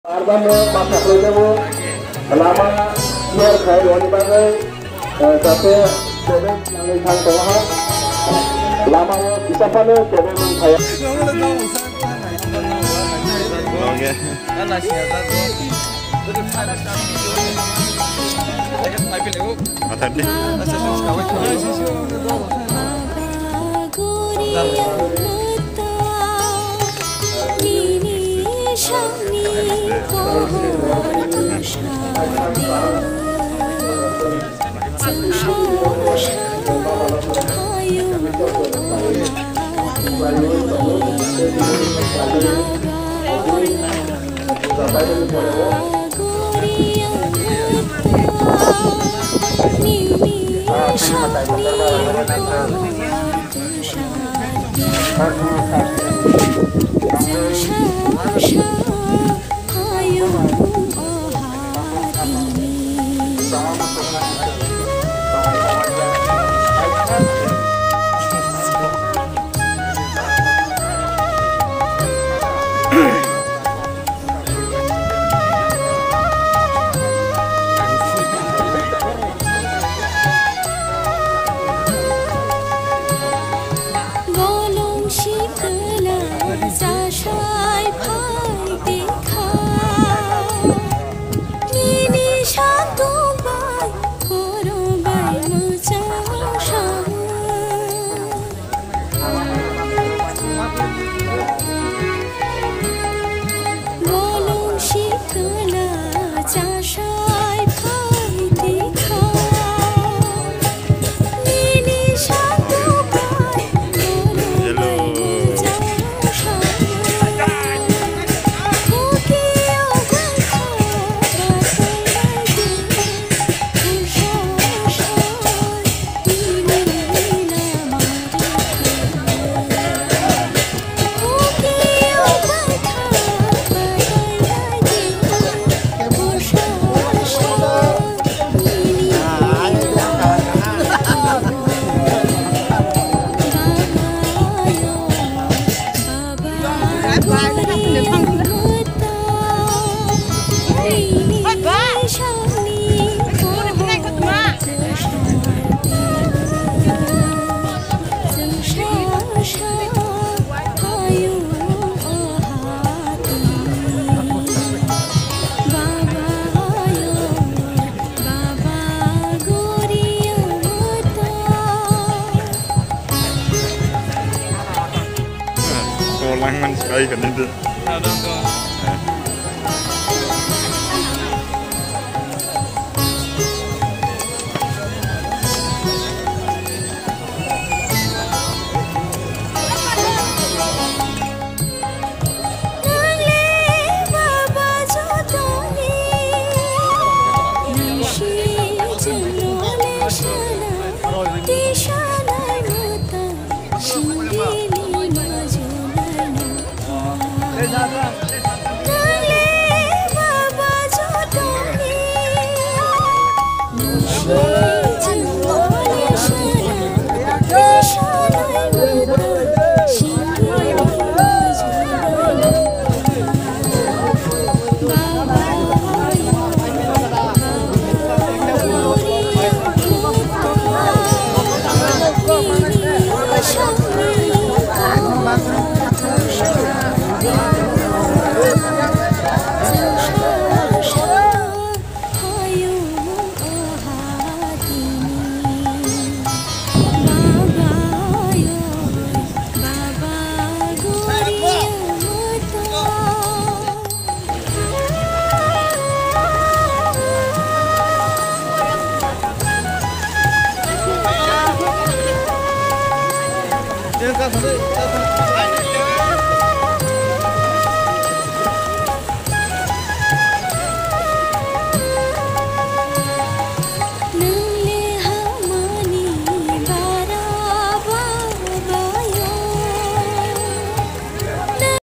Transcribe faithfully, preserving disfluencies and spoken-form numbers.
Arban no ma saklai jago, lama clear khai rwni bagwi, eh, jate traffic nangwi thang tongo ha. Lama o kisa phano traffic nang thaya. Bolong sikla jasai phai tikha. Nini santu bai koro bai muchang sa. Bolong sikla jasai phai tikha. Nini santu bai koro bai muchang sa. Ko langmani swkang kani de.